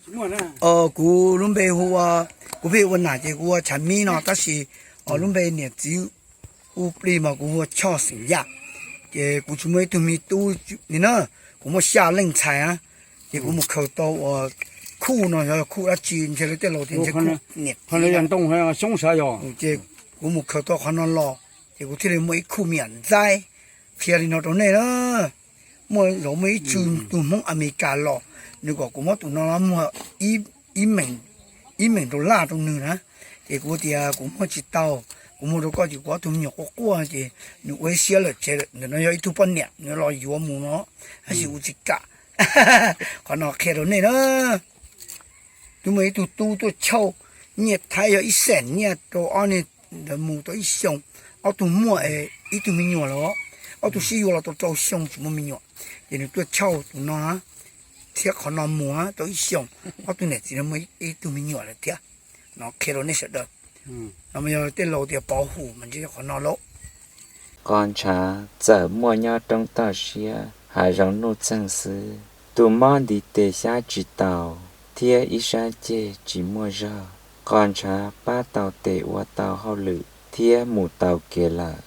Kuv lub npe hu ua, kuv pheej ua nam ces kuv ua Tshav Mib no, tab sis lub npe niam txiv hu plig mas kuv hu ua Choj xeem Yaj. Ces kuv tsis muaj ib tug me tub li na, kuv muaj xya leej ntxhais na, ces kuv mus khaws tau uas khuj no, yog khuj dab tsi ntshe lawv tej laus tias ntshe khuj niam txiv no. Ces kuv mus khaws tau qhov no los, ces kuv thiaj li muaj ib khuj me nyuam ntxaib. Qhia li no rau nej na, muaj zaum muaj ib tug Hmoob Amelikas los, nws kom kuv muab tus no muag ib meem dollar rau nws na. Ces kuv tias kuv muag tsis tau, kuv muag rau koj ces kuv ob tug me nyuam quaj quaj ces nws ua ib siab lawm tsev lawm. Ntawm no yog ib tug poj niam nws los yuav mus no, tab sis kuv tsis kam. Qhov no qhia rau nej na. Twb muaj ib tug tub tuaj chauj nyiaj Thaib yog ib xees nyiaj rau ob niag ntawd mus tau ib xyoos. Ob tug muaj ib tug me nyuam lawm, ob tug sib yuav los tau rau xyoo tsis muaj me nyuam, ces nws tuaj chauj tus no thiab qhov no mus tau ib xyoos, ob tug niam txiv no muaj ib tug me nyuam lawm thiab. No qhia rau nej sawv daws, no mas yog tej laus tias pov hum mas ntshe yog qhov no lauj. Qos ntshav txawm muaj nyob roob toj siab hav zoov nuj txeeg xwb, tus mob ntiv tes xyab tsis taus thiab ib sab ceg tsis muaj zog, qos ntshav pab tau tes ua tau hauj lwm thiab mus tau kev lawm.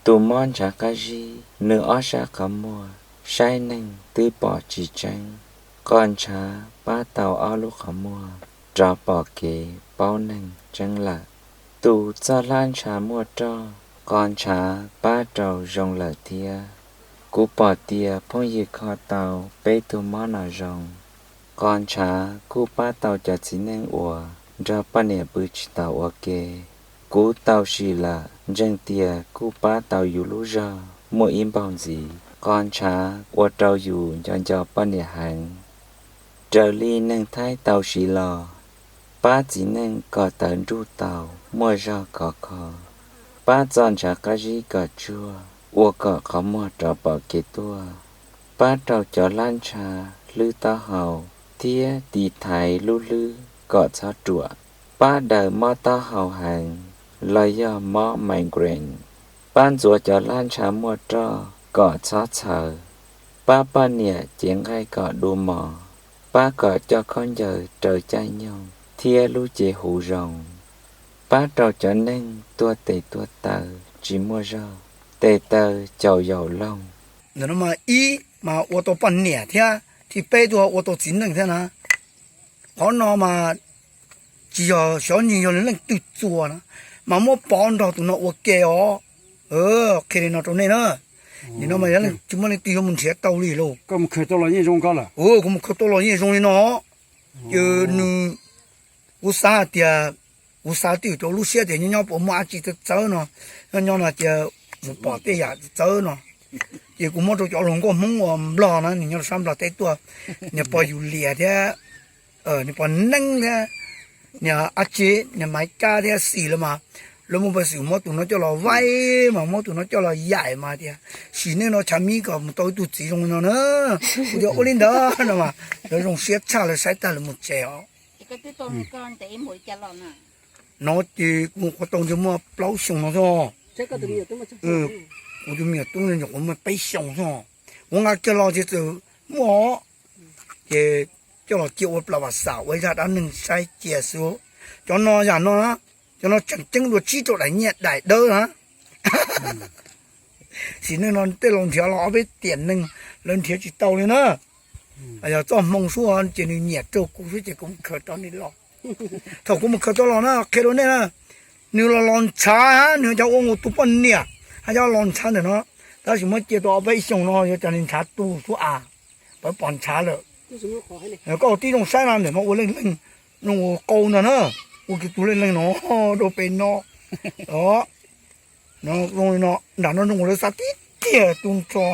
Tus mob ntshav qab zib, nws ob sab qhov muag saib neeg twb pom tsis tseeb, qos ntshav pab tau ob lub qhov muag rov pom kev paub neeg tseeb lawm. Tus txoj hlab ntsha muaj roj, qos ntshav pab rau zoo lawm thiab. Kuv pom tias phooj ywg kho tau peb tug mob no zoo, qos ntshav kuj pab tau cov txiv neej uas nrog poj niam pw tsis taus ua ke. Kuv tau sim lawm, ntseeg tias kuj pab tau yus lub zog muaj ib npaug ntxiv. Qos ntshav ua rau yus nco nco poj niam heev. Raws li neeg Thaib tau siv los, pab txiv neej kom tawv nruj tau, muaj zog khov kho, pab txoj ntshav qab zib kom tsuag, ua kom qhov muag rov pom kev tuaj, pab rau cov hlab ntsha hlwb taub hau thiab tiv thaiv lub hlwb kom txhob ruam, pab daws mob taub hau heev los yog mob migraine, pab ntxuav cov hlab ntsha muaj roj kom txhob txhawv, pab poj niam cev nqaij kom du mos, pab kom coj khaub ncaws raws caij nyoog thiab lub cev huv zoo, pab rau cov neeg tuag tes tuag taw tsis muaj zog, tes taw caum yaum loog. Ntawm no mas ib mas ua tau poj niam thiab, thib peb tuaj ua tau txiv neej thiab na. Qhov no mas tsis yog xyov nws yog leej twg txuas na, mas muab pov nrog tus no ua ke os. Qhia li no rau nej na, nim no mas yog tsis muaj leej twg yuav mus nrhiav tau li lauj. Kuv mus khaws tau los yeej zoo li no. Ces nws, kuv xav hais tias, kuv xav twj ywm rau lub siab tias nyob nyob puas muaj dab tsi txawv txawv no, nyob nyob no tias mus pom tej yam txawv txawv no. Ces kuv muab rau cov hluas nkauj Hmoob uas Nplog na, nws nyob rau sab Nplog teb tuaj, niag pog Yus Lias thiab niag pog Neeb thiab niag Ab Tsev, niag Maiv Kab thiab Xis lawv mas, lawv muaj peev xwm muab tus no coj los vaib mas muab tus no coj los yaim mas tias sim neej no Tshav Mib kom mus tau ib tug txiv zoo li no na. Kuv tias ua li ntawd no mas lawv zoo siab tshaj, lawv saib tag lawv mus tsev os. No ces kuv qhuav tau ntshe muaj plaub xyoos no xwb. Kuv tus me nyuam tub nyuam qhuav muaj peb xyoos xwb. Kuv nqa kiag los ces txawm muaj os. Ces coj los cia ua plas vam xam ua zaj dab neeg saib cia xwb. Cov no yam no, cov no tseem ceeb dua tsib rau daim nyiaj daim dawb na. Sim neej no tej laus nrhiav los ob peb tiam neeg lawv nrhiav tsis tau li na. Yog txoj hmoo xwb ces nws nyiam raug kuv xwb ces kuv mus khaws rau nws los. Thaum kuv mus khaws tau los na qhia rau nej na, nws los los ntshav, nws cov ua nkaus tus poj niam, haj cov los ntshav ntawm no, tab sis muab cia tau ob peb xyoos no yuav cas nws ntshav tu xwb as, pov pom ntshav lawm. Koj tib zoo saib na, ntawm no ua leej leej, zoo ua qau ntag na, ua kiag tus leej leej no rau pem no. Zoo li no, nram no zoo lawv xav tib tiag tu nrho.